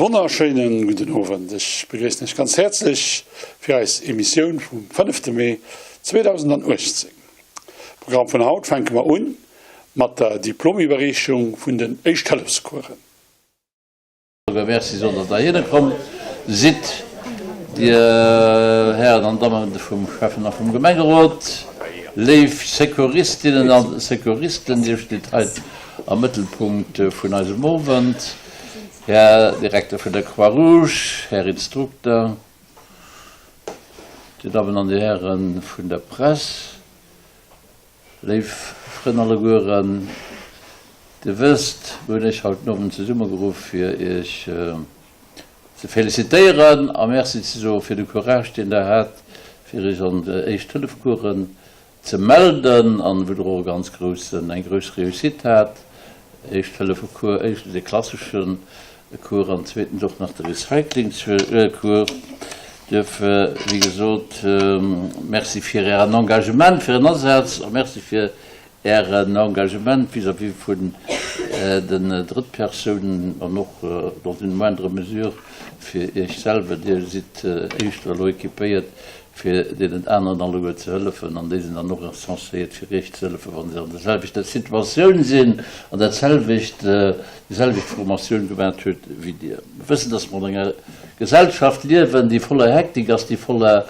wonnerschéinen gudden Owend. Ech begréissen Iech ganz häerzlech fir eis Emissioun vum fënnefte Mee 2018. Programm vun haut fänke mer un mat der Diplomiwwerreechung vun den Éischt-Hëllefscoursen. Merci soen, dass Der heihinne komm sidd, Dir Hären an Dammen vum Schäffen a vum Gemengerot, léif Secouristinnen a Secouristen, Dir stitt hei am Mëttelpunkt vun eisem Owend, Här Direkter vun der Croix-Rouge, Här Instrukter, Dir Dammen an Dir Häre vun der Press, Léif Frënn allegueren, Dir wësst, mir hunn Iech haut den Owend zesummegeruff, fir Iech ze felicitéieren a Merci ze soe fir de Courage, deen Der hat, fir Iech an d'Éischt-Hëllef-Coursen ze melden an wou Der och e ganz groussen, eng grouss Réussite hat. Éischt-Hëllef-Cours, éischtens e klasseschen Cours an zweetens och nach de Recyclingscours. Duerfir, wéi gesot, Merci fir Ären Engagement, fir Ären Asaz a Merci fir Ären Engagement vis-à-vis vun den Drëttpersounen an och dans une moindre mesure fir Iech selwer. Dir sidd éischter elo équipéiert, fir deenen aneren alleguer ze hëllefen an déi sinn dann och censéiert, fir Iech ze hëllefen, wa se an der selwechter Situatioun sinn an dat selwecht, déi selwecht Formatioun gemat huet wéi Dir. Mir wëssen, dass mer an enger Gesellschaft liewen, déi voller Hektik ass, déi voller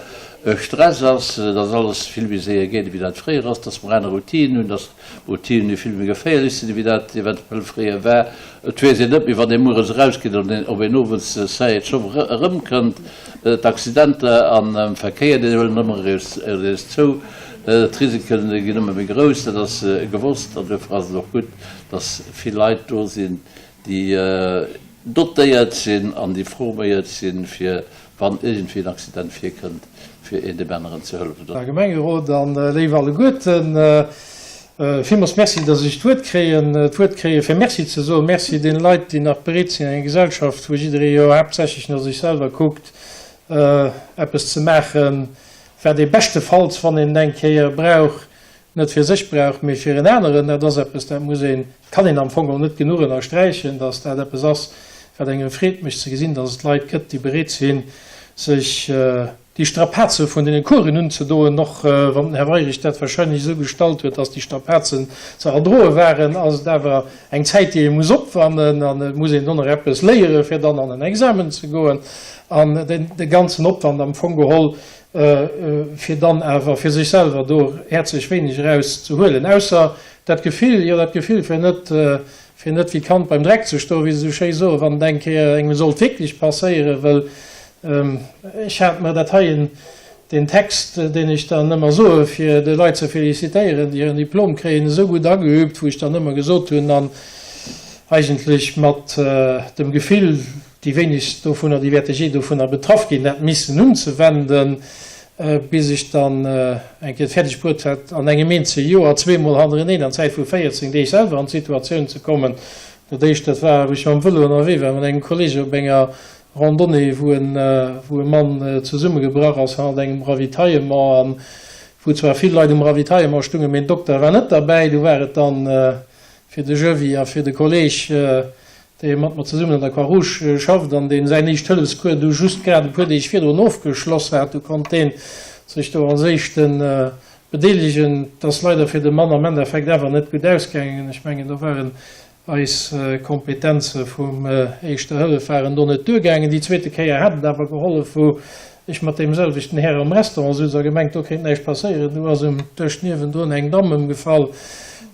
Stress ass, dass alles vill méi séier geet, ewéi dat fréier ass, dass mer aner Outinen hunn, dass Routinen, déi vill méi geféierlech sinn, ewéi dat eventuell fréier war. Et weess een net méi, wann ee mueres erausgeet, ob een owes sain et sauve erëmkënnt. D'Accidenter am Verkéier, déi huelen ëmmer eres zou. D'Risike ginn ëmmer méi grouss, dat ass gewosst. An duerfir ass et och gutt, dass vill Leit do sinn, déi dotéiert sinn an déi forméiert sinn, fir wann iergendwéi en Accident virkënnt, fir een deem aneren ze hëllefen. Här Gemengerot an léif alleguerten, villmools Merci, dass ech d'Wuert kréien, d'Wuert kréie fir Merci ze soen. Merci deene Leit, déi nach bereet sinn, eng Gesellschaft, wou jidderee jo haaptsächlech no sech selwer kuckt, eppes ze maachen, wat ee beschtefalls, wann een et eng Kéier brauch, net fir sech brauch, mee fir en aneren, dat ass eppes, dat muss een, kann een am Fong och net genuch ënnersträichen, dass dat eppes ass, wat engem Freed mécht ze gesinn, dass et Leit gëtt, déi bereet sinn, sech déi Strapaze vun deene Coursen unzedoen, och wann den Här Weirich dat wahrscheinlech esou gestallt huet, dass déi Strapazen ze erdroe waren, ass et awer eng Zäit, déi ee muss opwannen an et muss een do nach eppes léieren, fir dann an en Examen ze goen an de ganzen Opwand am Fong geholl fir dann awer fir sech selwer do häerzlech wéineg eraus ze huelen, ausser dat Gefill, jo dat Gefill fir net, fir net wéi d'Kand beim Dreck ze stoen, wéi se esou schéi soen, wann et eng Kéier engem sollt wierklech passéieren, well ech hat mer dat heien, deen Text, deen ech dann ëmmer soe fir de Leit ze felicitéieren, déi hiren Diplom kréien, esou gutt ageübt, wou ech dann ëmmer gesot hunn, an eigentlech mat dem Gefill, Déi wéinegst dovunner, déi wäerte jee dovunner betraff ginn, dat missen unzewenden, bis ech dann eng Kéier et fäerdeg bruet hat, an engem eenzege Joer zweemol hannereneen an Zäit vu 14 Deeg selwer an d'Situatioun ze kommen. Dat éischt, dat war, wou ech mam Vëlo ënnerwee war mat engem Kolleege op enger Randonnée, wou en, wou e Mann zesummegebrach ass hannert engem Ravitaillement an wou zwar vill Leit um Ravitaillement stungen, mee den Dokter war net derbäi. Du war et dann fir de Joewi a fir de Kolleeg, dee mat mer zesummen an der Croix-Rouge schafft an deen säin Éischt-Hëllefs-Cours du just grad e puer Deeg virdrun ofgeschloss hat, du konnt deen sech do als éischten bedeelegen. Et ass leider fir de Mann am Endeffekt awer net gutt ausgaangen. Ech mengen, do waren eis Kompetenze vum Éischter Hëllef waren do net duergaangen. Déi zweete Kéier hat et awer gehollef, wou ech mat deem selwechten Här am Restaurant souz a gemengt, do kéint näischt passéieren. Du ass um Dësch niewendrun eng Damm ëmgefall,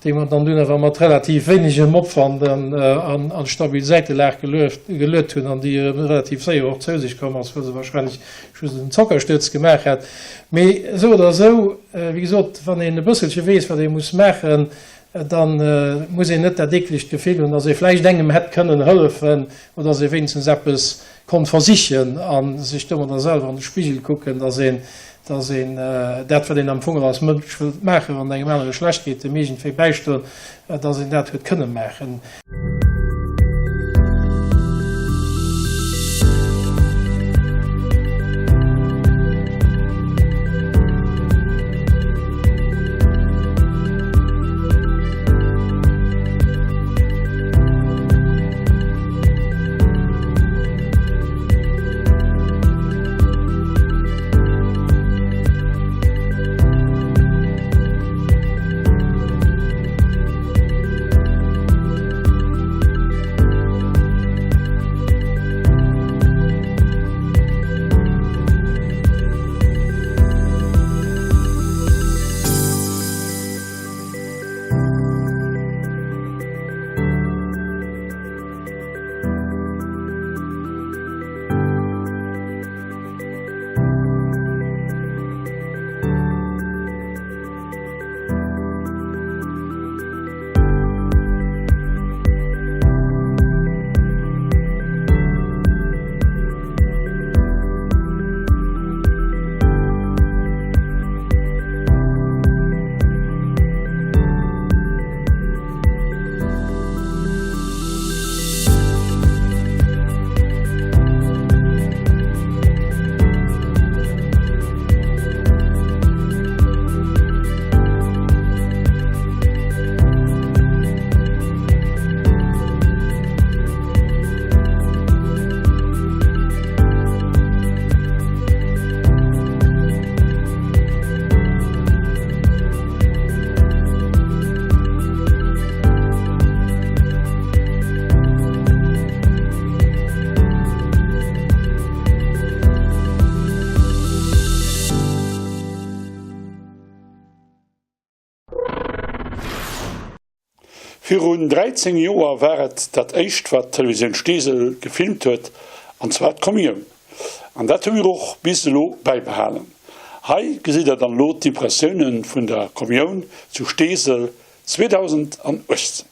déi mer dann dunn awer mat relativ wéinegem Opwand an stabil Säitelag geluet hunn an déi erëm relativ séier och zou sech komm ass, well se wahrscheinlech just en Zockerstuerz gemaach hat. Mee esou oder esou, wéi gesot, wann een e bësselche weess, wat ee muss maachen, da muss een net dat eeklegt Gefill hunn, dass ee vläicht engem hätt kënnen hëllefen oder dass ee wéinstens eppes konnt versichen a sech domadder selwer an de Spigel kucken, dass een, dass een dat, wat een am Fong als Mënsch wëllt maachen, wann et engem anere schlecht geet, dem iergendwéi bäistoen, dass een dat huet kënne maachen. Virun 13 Joer war et dat éischt wat d'Televisioun Steesel gefilmt huet, an zwar d'Kommioun. An dat hu mir och bis elo bäibehalen. Hei gesitt der dann elo d'Impressiounen vun der Kommioun zu Steesel 2018.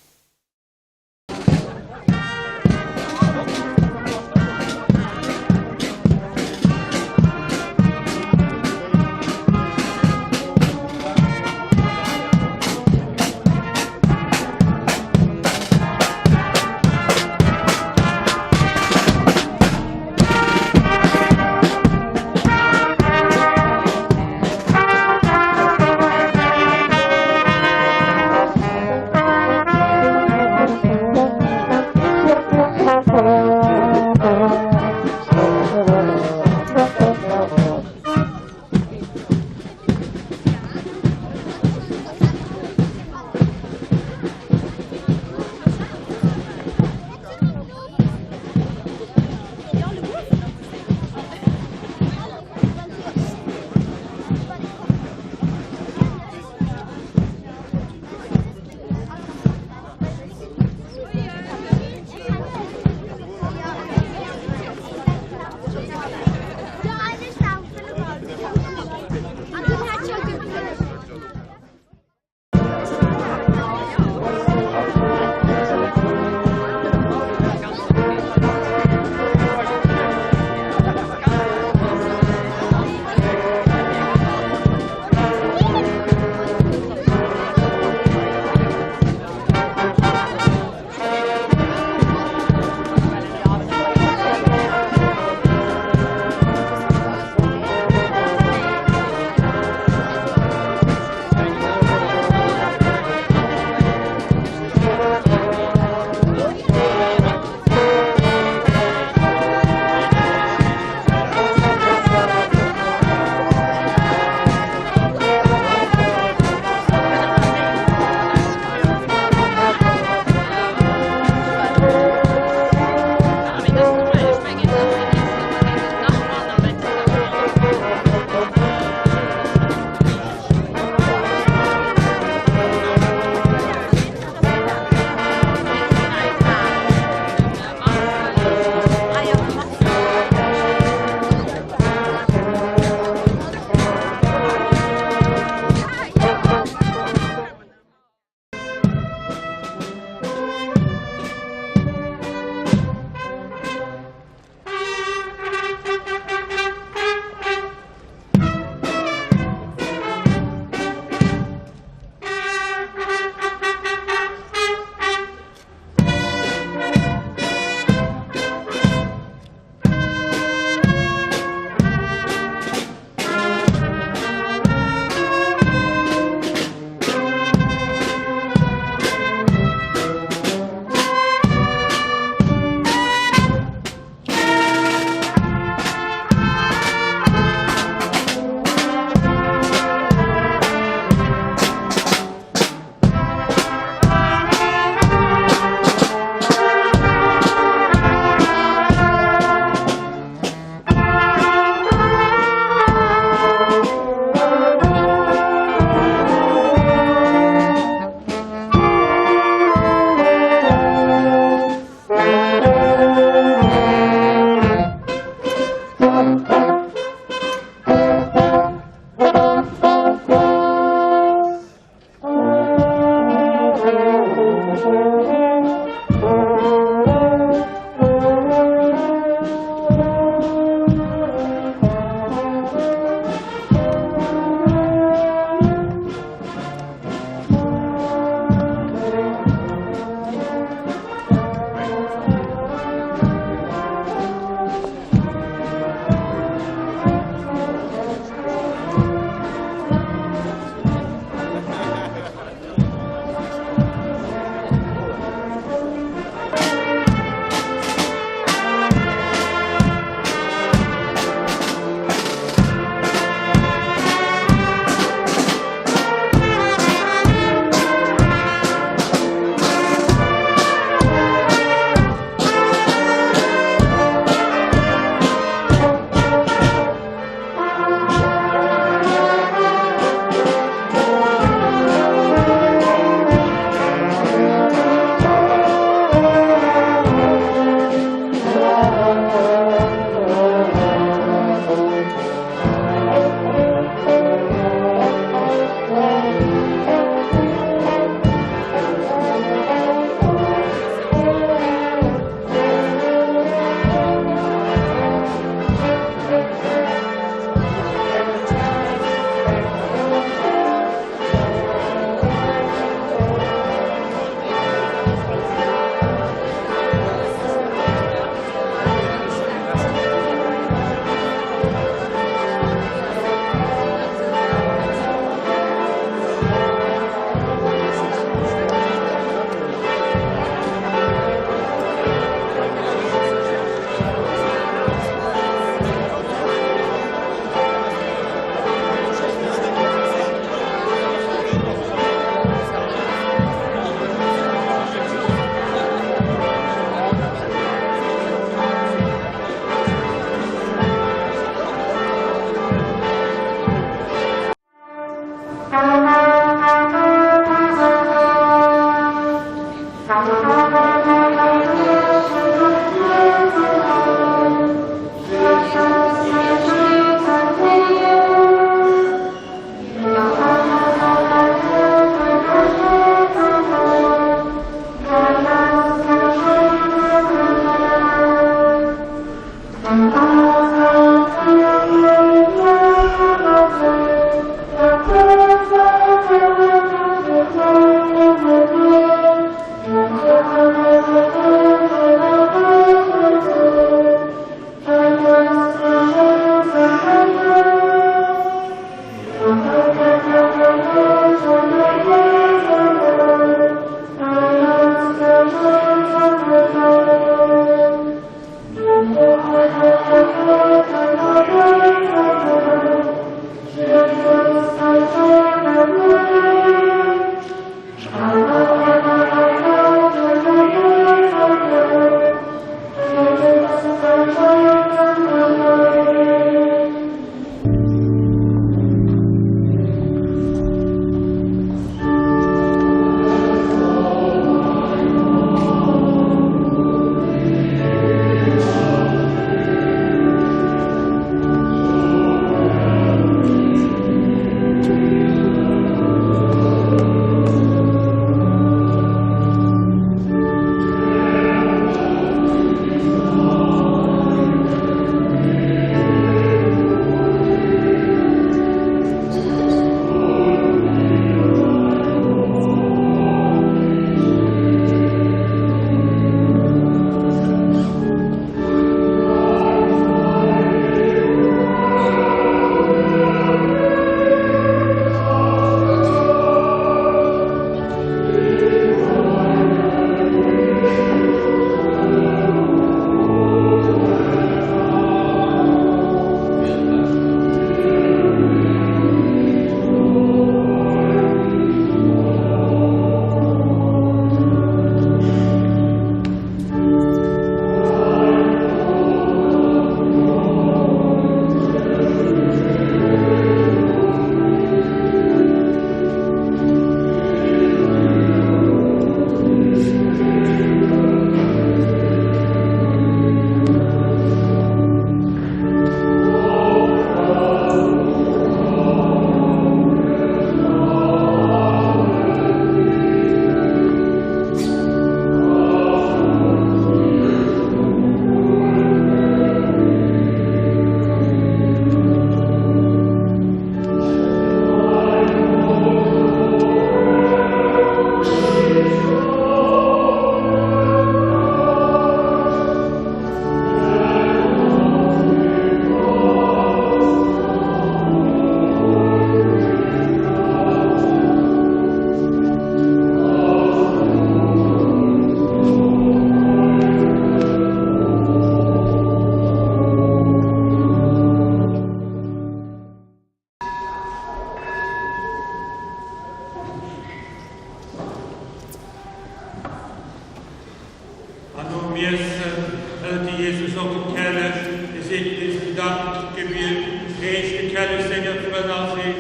den Dankgebiet reecht de Kellech senge Frënn a seet,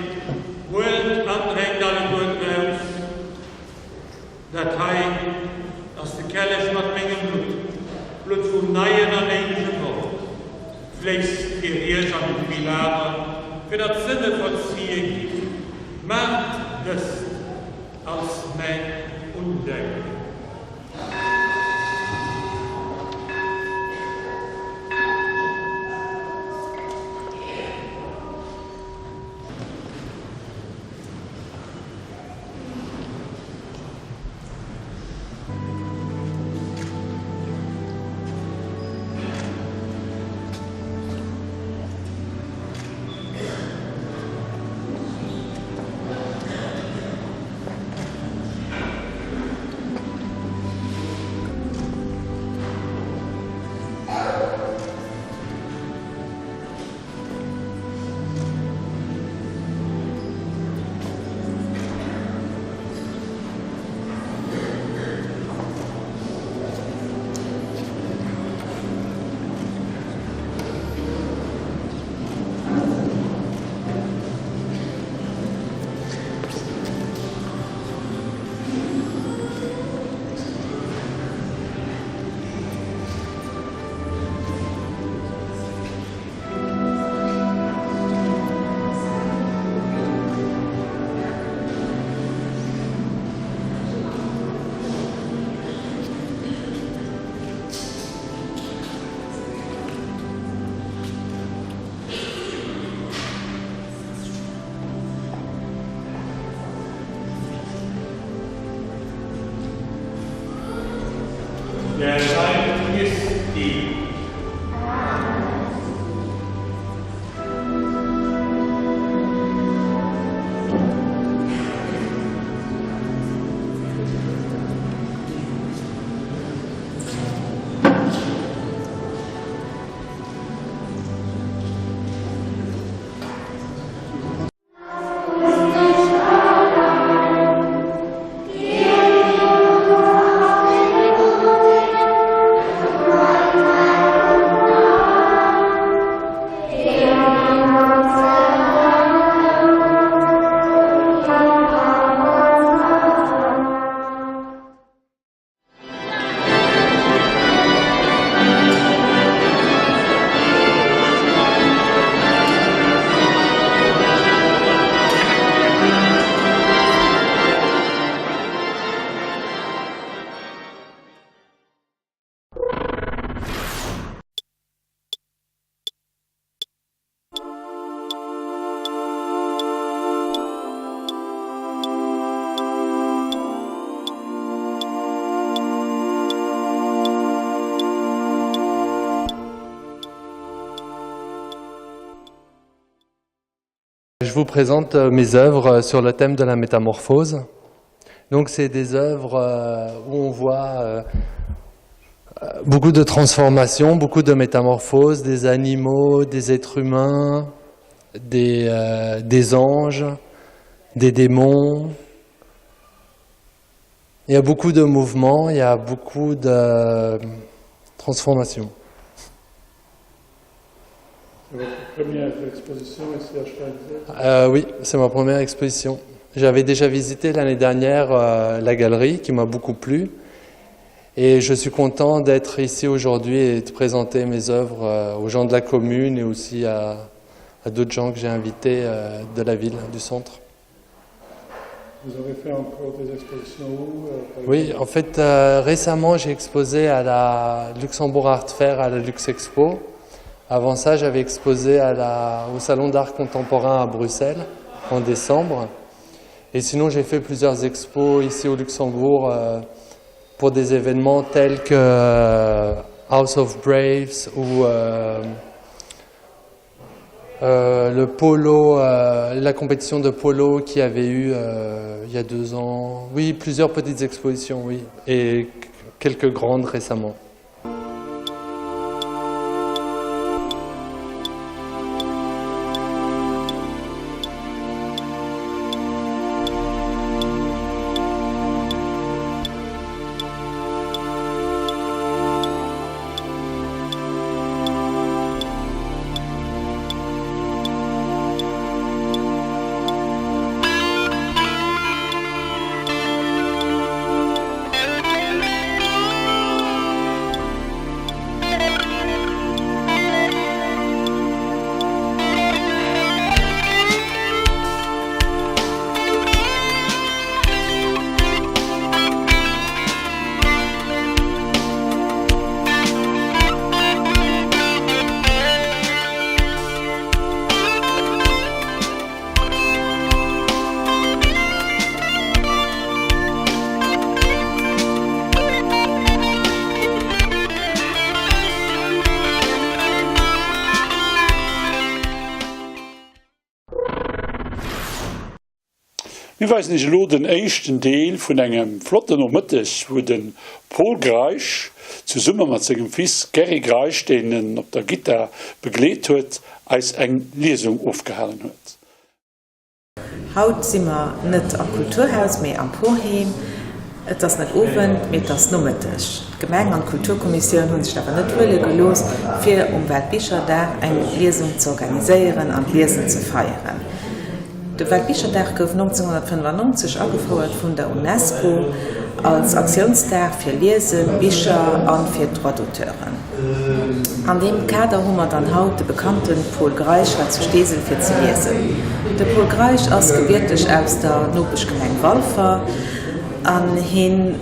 Huelt an drénkt alleguer draus, dat hei ass de Kellech mat mengem Blutt, d'Blutt vum neien an éiwege Bond, fléisst fir iech an déi vill aner, fir datt d'Sënne verzie ginn. Maacht dëst als mäin Undenken. Der Leib Christi. Je vous présente euh, mes œuvres euh, sur le thème de la métamorphose. Donc c'est des œuvres euh, où on voit beaucoup de transformations, beaucoup de métamorphoses, des animaux, des êtres humains, des, euh, des anges, des démons. Il y a beaucoup de mouvements, il y a beaucoup de transformations. C'est votre première exposition ici à Steinfeld euh, Oui, c'est ma première exposition. J'avais déjà visité l'année dernière euh, la galerie qui m'a beaucoup plu. Et je suis content d'être ici aujourd'hui et de présenter mes œuvres euh, aux gens de la commune et aussi à, à d'autres gens que j'ai invités euh, de la ville, du centre. Vous avez fait encore des expositions où euh, Oui, en fait, euh, récemment, j'ai exposé à la Luxembourg Art Fair à la Lux Expo. Avant ça, j'avais exposé à la, au Salon d'art contemporain à Bruxelles en décembre. Et sinon, j'ai fait plusieurs expos ici au Luxembourg euh, pour des événements tels que euh, House of Braves ou euh, euh, le polo, euh, la compétition de polo qui avait eu euh, il y a deux ans. Oui, plusieurs petites expositions, oui, et quelques grandes récemment. Mir weisen Iech elo den éischten Deel vun engem flotten Nomëtteg, wou de Pol Greisch zesumme mat sengem Fils Gerry Greisch, deen en op der Gittar begleet huet, eis eng Liesung ofgehalen huet. Haut si mer net am Kulturhaus, mee am Porheem. Et ass net Owend, mee et ass Nomëtteg. D'Gemeng an d'Kulturkommissioun hu sech awer net huele gelooss, fir um Weltbicherdag eng Liesung ze organiséieren an d'Liesen ze feieren. De Weltbicherdag gouf 1995 agefouert vun der UNESCO als Aktiounsdag fir Liesen, Bicher a fir d'Droit-d'auteuren. An deem Kader hu mer dann haut de bekannte Pol Greisch hei zu Steesel fir ze liesen. De Pol Greisch ass gebierteg aus der Nopeschgemeng Walfer an hien,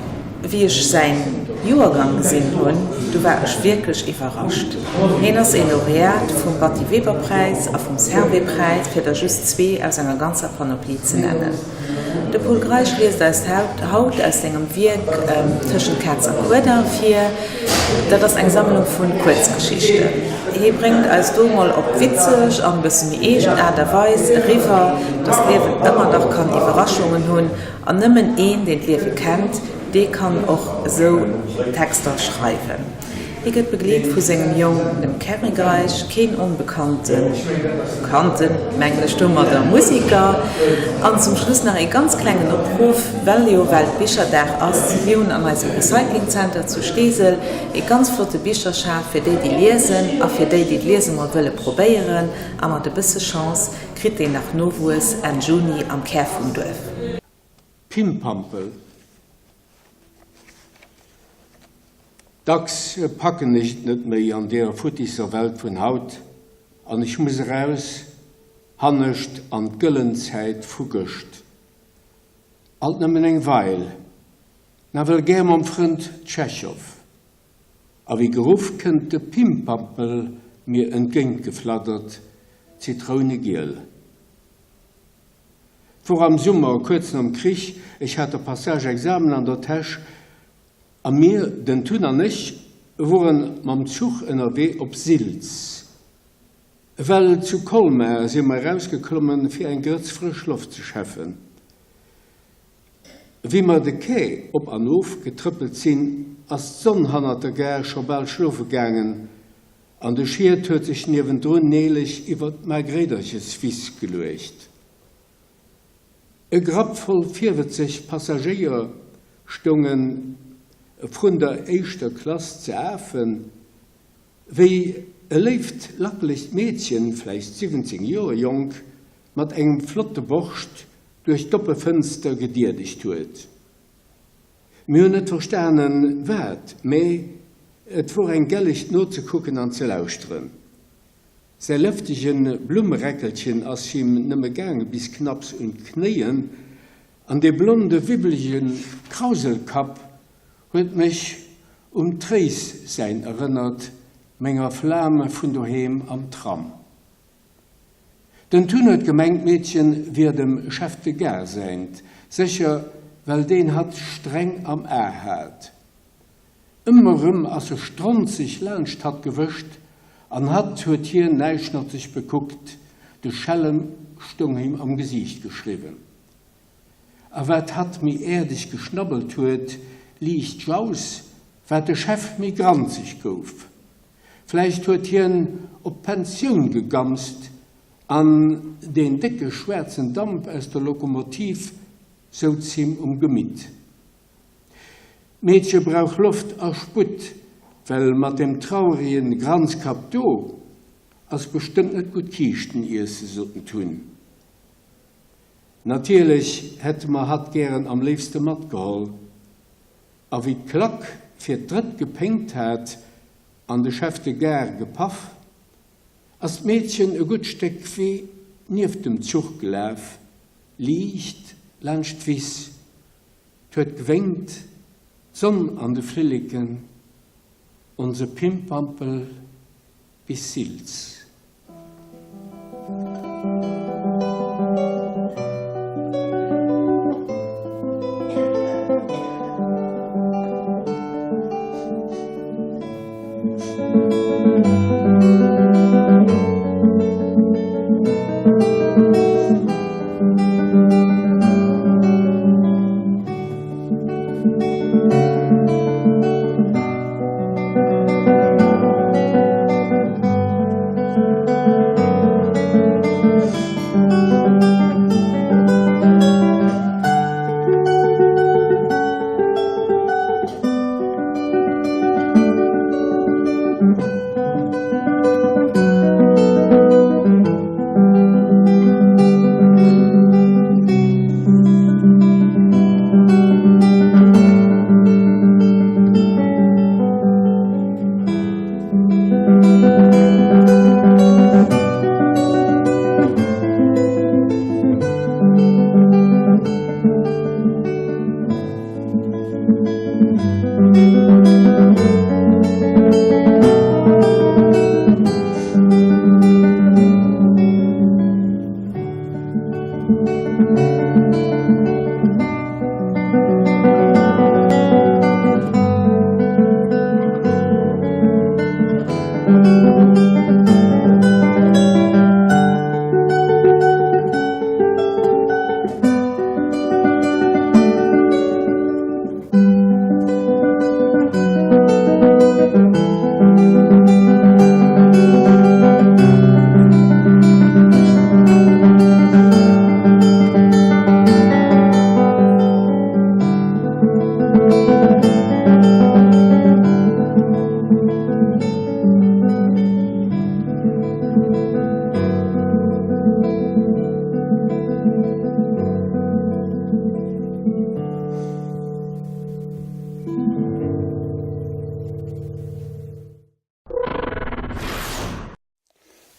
wéi ech säin Joergang gesinn hunn, du war ech wierklech iwwerrascht. Hien ass ee Laureat vum Batty-Weber-Präis a vum Servais-Präis, fir der just zwee aus enger ganzer Panoplie ze nennen. De Pol Greisch liest eis haut aus sengem Wierk Tëschent Kaz a Kueder vir. Dat ass eng Sammlung vu Kuerzgeschichten. Hie bréngt eis do mol op witzeg an e bësse méi eegen Aart a Weis eriwwer, dass d'Liewen ëmmer nach kann Iwwerraschungen hunn an nëmmen een, deen d'Liewe kennt, dee kann och esou Texter schreiwen. Hie gëtt begleet vu sengem Jong, dem Kerry Greisch, keen onbekannten, bekannten, mengen ech domadder, Musiker. An zum Schluss nach ee ganz klengen Opruff, well jo Weltbicherdag ass, Mir hunn an eisem Recycling Center zu Steesel ee ganz flotte Bicherschaf fir déi, déi liesen a fir déi, déi d'Liese mol wëlle probéieren. A mat e bësse Chance kritt deen nach Nowuess Enn Juni am Kär vum Duerf. Pimpampel. Dacks packen ech et net méi an deer futtisser Welt vun haut an ech muss eraus hannescht an d'gëllen Zäit vu gëscht. Alt nëmmen eng Weil, nawell gär mam Frënd Tschechow. A wéi geruff kënnt de Pimpampel mir entgéintgefladdert, zitrounegiel. 't wor am Summer, kuerz nom Krich, ech hat de Passage-Examen an der Täsch, a mir, den Tun an ech, woren mam Zuch ënnerwee op Silz. Well zu Colmar si mer erausgeklommen, fir eng Grëtz frësch Loft ze schäffen. Wéi mer de Quai op an of getrëppelt sinn, ass d'Sonn hannert der Gare scho bal schlofe gaangen, an de Schiet huet sech niewendrun neelech iwwer d'Margréidercheswiss geluecht. E Grapp voll virwëtzeg Passagéier stounge vrun der éischter Klass ze afen, wéi e léift lackelegt Meedchen, vläicht 17 Joer jonk, mat engem flotte Borscht duerch d'oppe Fënster gediedegt huet. Mir hunn net verstanen, wat, mä et wor eng Gellecht nozekucken an ze lauschteren. Säi lëftege Blummeräckelchen ass him nëmme gaange bis knapps un d'Knéien, an dee blonde wibbelege Krauselkapp huet mech um Tréis säin erënnert, menger Flam vun doheem am Tram. Den Tun huet gemengt, d'Meedchen wier dem Chef de Gare säint, sécher well deen hatt streng am A hat. Ëmmer rëm ass e stronzeg laanscht hatt gewëscht an hatt huet hien näischnotzeg bekuckt, de Schellem stoung him am Gesiicht geschriwwen. A wat hatt méi äerdeg geschnabbelt huet, liicht jaus, wat de Chef méi granzeg gouf. Vläicht huet hien op d'Pensioun gegamst an deen décke schwaarzen Damp aus der Lokomotiv souz him um Gemitt. D'Meedche brauch Loft a Sputt, well mat deem trauregen Granzkapp do ass bestëmmt net gutt Kiischten iessen, sot den Tun. Natierlech hätte mer hatt gären am léifste matgeholl. A wéi d'Klack fir d'drëtt gepéngt hat an de Chef de Gare gepaff, ass d'Meedchen e gutt Stéck Wee nieft dem Zuch gelaf, liicht laanscht d'Wiss. 't huet gewénkt, d'Sonn an de Flilleken, onse Pimpampel bis Silz.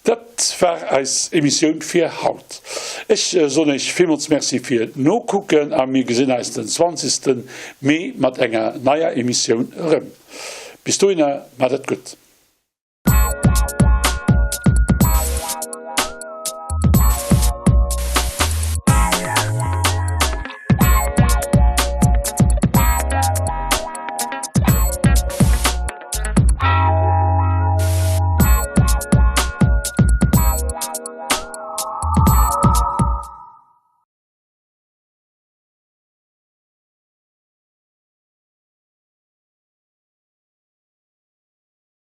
Dat war eis Emissioun fir haut. Ech soen iech villmools Merci fir d'Nokucken a mir gesinn eis den 20. Mee mat enger neier Emissioun erëm. Bis dohinner, maacht et gutt.